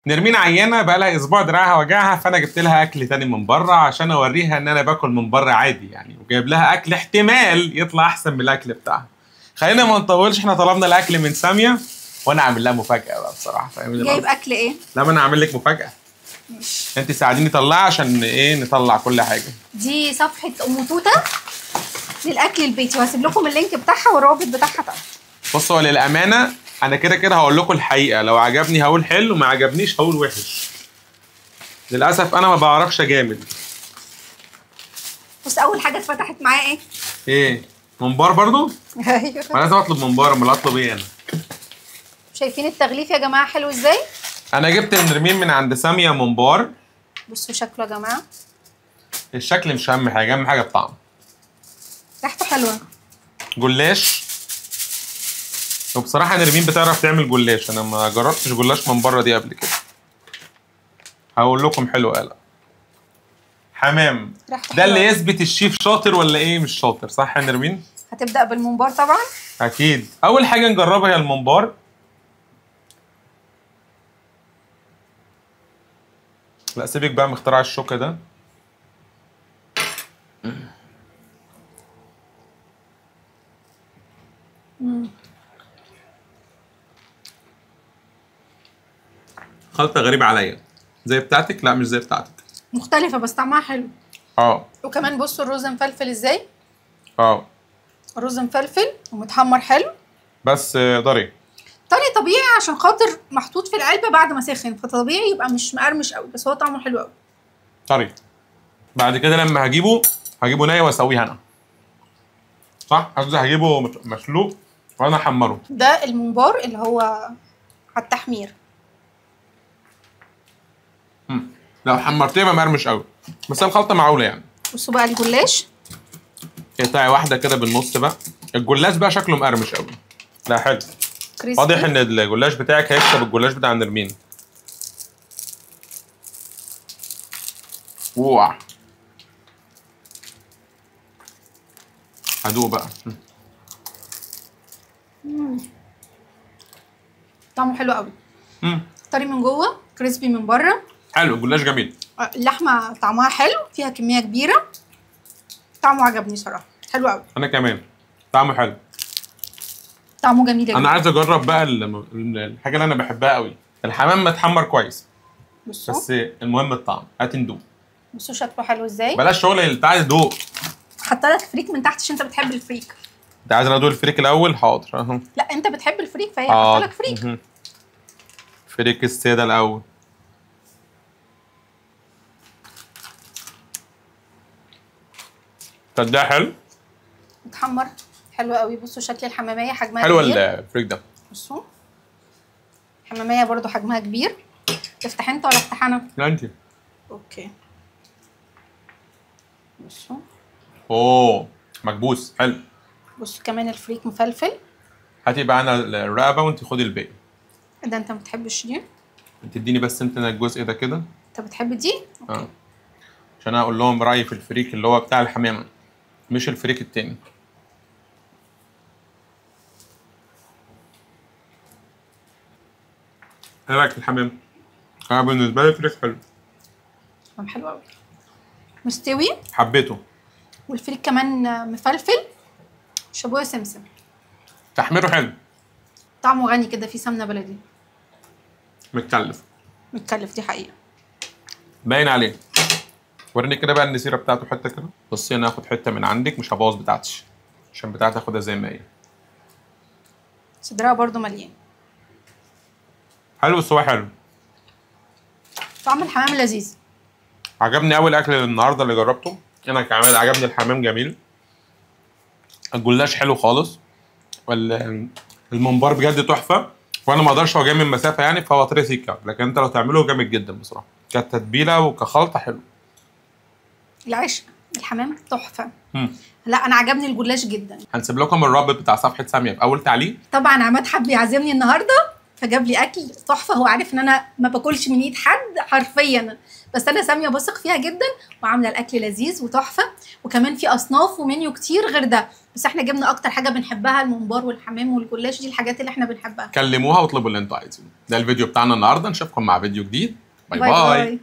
نرمين عيانه بقى لها اسبوع دراعها وجعها، فانا جبت لها اكل تاني من بره عشان اوريها ان انا باكل من بره عادي يعني، وجايب لها اكل احتمال يطلع احسن من الاكل بتاعها. خلينا ما نطولش، احنا طلبنا الاكل من سامية وانا عامل لها مفاجاة بقى بصراحة. فاهمني؟ جايب اكل ايه؟ لا ما انا عامل لك مفاجاة. ماشي، انت ساعديني طلعها عشان ايه نطلع كل حاجة. دي صفحة ام توته للاكل البيتي، وهسيب لكم ال link بتاعها والرابط بتاعها تحت. بصوا للامانة انا كده كده هقول لكم الحقيقة، لو عجبني هقول حلو، ما عجبنيش هقول وحش. للاسف انا ما بعرفش اجامل. بص اول حاجة اتفتحت معايا ايه؟ ايه؟ ممبار برضو؟ ايوه ما لازم اطلب ممبار، امال اطلب ايه انا؟ شايفين التغليف يا جماعة حلو ازاي؟ انا جبت نرمين من عند سامية ممبار. بصوا شكله يا جماعة. الشكل مش اهم حاجة، اهم حاجة الطعم. ريحته حلوة. جلاش. وبصراحة نرمين بتعرف تعمل جلاش، انا ما جربتش جلاش من بره دي قبل كده. هقول لكم حلو قلق. حمام ده اللي يثبت الشيف شاطر ولا ايه مش شاطر، صح يا نرمين؟ هتبدا بالممبار طبعا. اكيد، اول حاجة نجربها هي الممبار. لا سيبك بقى من اختراع الشوكة ده. خلطه غريبة عليا. زي بتاعتك؟ لا مش زي بتاعتك، مختلفة بس طعمها حلو. اه وكمان بصوا الرز مفلفل ازاي. اه الرز مفلفل ومتحمر حلو، بس طري طري طبيعي عشان خاطر محطوط في العلبة بعد ما سخن، فطبيعي يبقى مش مقرمش قوي، بس هو طعمه حلو قوي. طري. بعد كده لما هجيبه ناي واسويه انا، صح؟ قصدي هجيبه مسلوق وانا احمره. ده الممبار اللي هو على التحمير. لو حمرتيه يبقى مقرمش قوي، بس الخلطة معقولة يعني. بصوا بقى الجلاش، قطعي واحدة كده بالنص بقى. الجلاش بقى شكله مقرمش قوي. لا حلو، واضح ان الجلاش بتاعك هيكسب الجلاش بتاع نرمين. اوعى هدوق بقى. طعمه حلو قوي. طري من جوه، كريسبي من بره. حلو الجلاش جميل. اللحمة طعمها حلو، فيها كمية كبيرة. طعمه عجبني صراحة، حلو قوي. انا كمان طعمه حلو، طعمه جميل جدا. انا عايز اجرب بقى الحاجة اللي انا بحبها قوي، الحمام متحمر كويس. بصوا بس المهم الطعم. هاتي ندوق. بصوا شكله حلو ازاي. بلاش شغل بتاع دوق. حاطه لك فريك من تحت عشان انت بتحب الفريك. انت عايز ادوق الفريك الاول؟ حاضر اهو. لا انت بتحب الفريك فهي حاطه لك فريك. فريك السادة الاول. طب ده حلو؟ متحمر حلو قوي. بصوا شكل الحماميه حجمها حلو. الفريك ده بصوا الحماميه برضو حجمها كبير. تفتح انت ولا افتح انا؟ لا انت. okay بصوا. اوه مكبوس حلو. بصوا كمان الفريك مفلفل. هاتي بقى انا الرقبة وانت خدي الباقي. ده انت ما بتحبش دي؟ انت اديني بس انت الجزء ده كده. انت بتحب دي؟ okay. اه عشان انا اقول لهم رايي في الفريك اللي هو بتاع الحمامة مش الفريك التاني. ايه رايك في الحمام؟ انا بالنسبة لي الفريك حلو. حمام حلو قوي، مستوي، حبيته. والفريك كمان مفلفل، شابويه سمسم، تحميره حلو، طعمه غني كده، فيه سمنه بلدي. متكلف متكلف، دي حقيقة باين عليه. وريني كده بقى النسيره بتاعته حتة كده. بصي انا هاخد حتة من عندك، مش هبوظ بتاعتي عشان بتاعتي اخدها زي ما هي. صدرها برده مليان. حلو السوا حلو. طعم الحمام لذيذ. عجبني اول اكل النهارده اللي جربته انا كمان، عجبني الحمام جميل. الجلاش حلو خالص، الممبار بجد تحفة، وانا ما اقدرش هو جاي من مسافة يعني، فهو طري سيكه، لكن انت لو تعمله جامد جدا بصراحة كتتبيله وكخلطه حلو. العيش الحمام تحفة. لا انا عجبني الجلاش جدا. هنسيب لكم الرابط بتاع صفحة سامية في اول تعليق. طبعا عماد حب يعزمني النهارده فجاب لي اكل تحفة، هو عارف ان انا ما باكلش من ايد حد حرفيا. بس انا سامية بثق فيها جدا، وعامله الاكل لذيذ وتحفه، وكمان في اصناف ومنيو كتير غير ده، بس احنا جبنا اكتر حاجة بنحبها الممبار والحمام والجلاش، دي الحاجات اللي احنا بنحبها. كلموها واطلبوا اللي انتوا عايزينه. ده الفيديو بتاعنا النهارده، نشوفكم مع فيديو جديد. bye bye, bye.